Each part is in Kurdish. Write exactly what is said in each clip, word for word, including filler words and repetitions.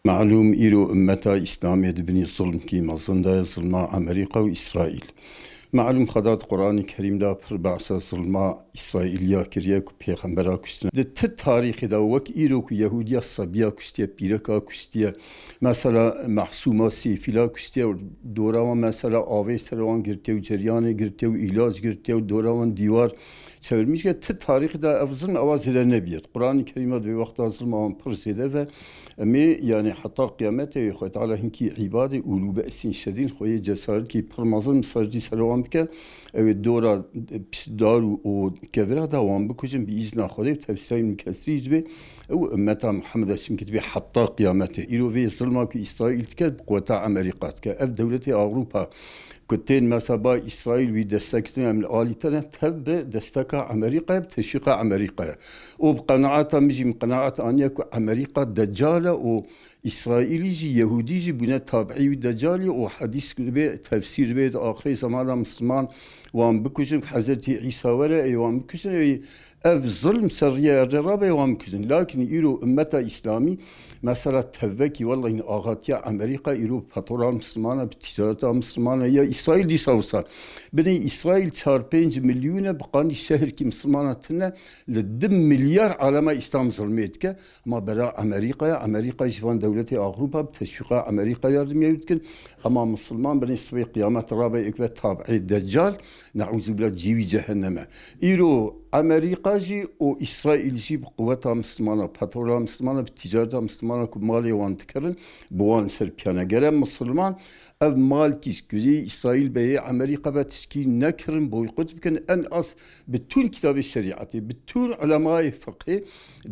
Malûm, îro ummeta Îslamê di binî zulmkî mezin de ye, zulma Amerîka û Îsraîl. Malûm, Xweda di Quranê Kerîm de pir behsa zulma Îsraîliya kiriye ku pêxembera kuştine. Di ti tarîxê de wek îro ku Yehûdiya sebiya kuştiye, pîreka kuştiye, mesela Mehsûma sêfîla kuştiye, dora wan mesela avê ser wan girtiye û ceryanê girtiye û îlac girtiye û dora wan dîwar çevirmîş ke ti tarîxê de ev zilm ewa zêde nebiye. Quranê Kerîm de vê wexta zilma wan pir zêde ve. Em ê, yani, heta qiyametê wê Xwedê Teala hinkî îbadê ûlû be'sîn şedîn, xweyê cesaretkî pir mezin misaretî ser wan bike. Ew ê dora, e, pişt dar û, û kevira da wan bikujin bi îzna Xwedê û tefsîra Îbn Kesîrî jî dibê ew ummeta Muhammed e, çimkî dibê heta qiyametê. Îro vê zilma ku Îsraîl dike, bi quweta Amerîka dike. Ev dewletê Ewropa ku tên mesela ba Îsraîl wî destek kirin, em li alî te ne, tev bi desteka Amerîkayê, bi teşwîqa Amerîkayê. Û bi qenaeta min jî, min qenaet aniye ku Amerîka deccal e û Îsraîlî jî, Yehûdî jî bûne tabiî wî deccalî û hedîs dibê, tefsîr dibê, di axirê zemana Misliman wan bikujin, Hezretî Îsa were, ê wan bikujin, ê Ev zilm ser riya erdê rabe wan bikujin. Lakin îro ummeta Îslamî, mesela tevvekî wellahî axatiya Amerîka îro petrola Mislimana, bi ticareta Mislimana ya Îsraîl dîsa wisa. Binê Îsraîl çar pênc milyûn e, bi qandî şehrkî Mislimana tine, li du milyar alema Îslam zilmê dike. Ama bera Amerîka ya, Amerîka jî van dewletê Ewropa bi teşwîqa Amerîka yardimiya wî dikin. Ama Misliman binê sibê qiyamet rabe êk ve tabiê Deccal, ne'ûzûbillah cî wî cehenneme. Îro Amerîka jî û Îsraîl jî bi quweta Mislimana, petrola Mislimana, bi ticareta Mislimana ku malê wan dikirin, bi wan ser piyane. Gere Misliman ev malkî ji ku yê Îsraîl be, yê Amerîka be, tişkî nekirin, boykot bikin. En az bütün kitabê şerîetê, bütün ulemayê fiqhê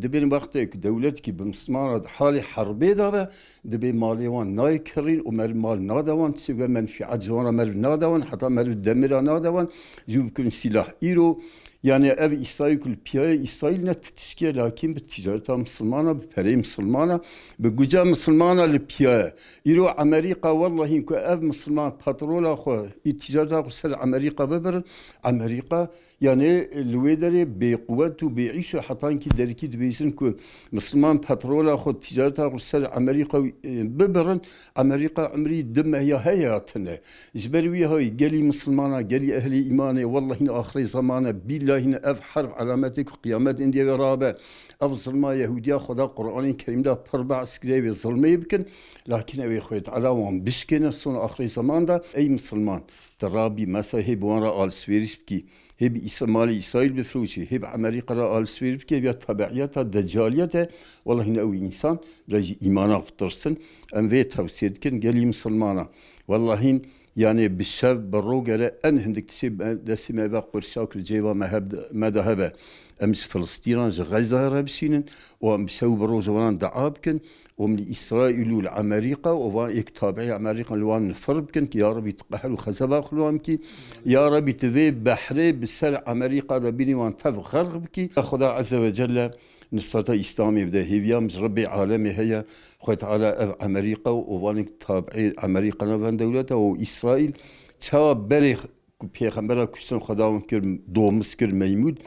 dibên wextê ku dewletkî bi Mislimana di halê herbê de be, dibê malê wan nayê kirîn û meriv mal nade wan, tiştê ve menfîet ji wan re meriv nade wan, heta meriv demira nade wan, ji bo bikin sîlah. Îro, yani ev Îsraîl ku li piya ye, Îsraîl ne ti tişkî ye, lakîn bi ticareta Misilmana, bi perê Misilmana, bi guca Misilmana li piya ye. Îro Amerîka, wellahî ku ev Misilman petrola xwe, ê ticareta xwe ser Amerîka bibirin, Amerîka Yani li wê derê bêquwet û bêîş û hetankî derkî dibêjin ku Misilman petrola xwe, ticareta xwe ser Amerîka, e, bibirin, Amerîka umrî du mehiya heye ya tune. Ji ber wî hayî gelî Misilmana, gelî ehlê îmanê, wellahî ne axirê zeman e, bîllahî ne ev herb alametê ku qiyamet êndî wê rabe. Ev zilma Yehûdiya Xweda Quranê Kerîm de pir behs kiriye wê zilmê bikin, lakin ew ê Xwedê Teala wan bişkêne son axirê zeman de. Ey Misilman, tu rabî, mesela hê bi wan re alsvêriş bikî, hê bi Îs-, malê Îsraîl bifiroşî, hê bi Amerîka re alsvêr bike, ya tebeiyeta decaliyet e. Wellahî ne ew însan, bila ji îmana bitirsin. Em vê tewsiye dikin gelî misilmana. Wellahî, yani bi şev, bi ro gere en hindik tiştê me, destê me ve qurşak li cêba me heb-, me de hebe. Em ji Filistînan, ji Xezayê re bişînin û em bi şev û bi roj wan dua bikin. Û em li Îsraîl û li Amerîka û van êk tabiî Amerîka li wan nifir bikin ki ya Rebî tu qehr û xezeba xwe li wan bikî. Ya Rebî tu vê behrê bi ser Amerîka de bînî wan tev xerq bikî. Xweda Ezze ve Celle nisreta Îslamê bide. Hêviya min ji Rebbê alemê heye. Xwedê Teala ev Amerîka û van êk tabiî Amerîka ne van dewleta û Îsraîl çawa berê ku pêxembera kuştin Xweda wan kir, domiz kir, meymûd.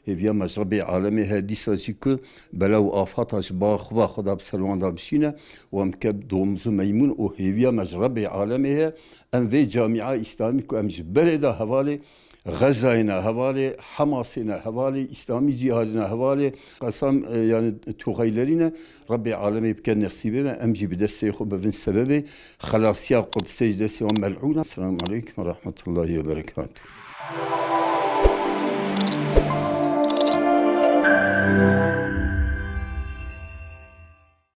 Hêviya me ji Rebbê alemê heye dîsa jî ku bela û afata ji ba xwe ve Xweda bi ser wan de bişîne û em bike domiz û meymûn û hêviya me ji Rebbê alemê heye. Em vê camîa Îslamî ku em ji berê de hevalê Xezayê ne, hevalê Hamasê ne, hevalê Îslamî Cîhadê ne, hevalê Qesam, e, yani Tuxeylerî ne, Rebbê alemê bike nesîbê me, em jî bi destê xwe bibin sebebê xelasiya Qudsê ji destê wan mel'ûna. Selamun aleykum ve rahmetullahi ve berekatuh.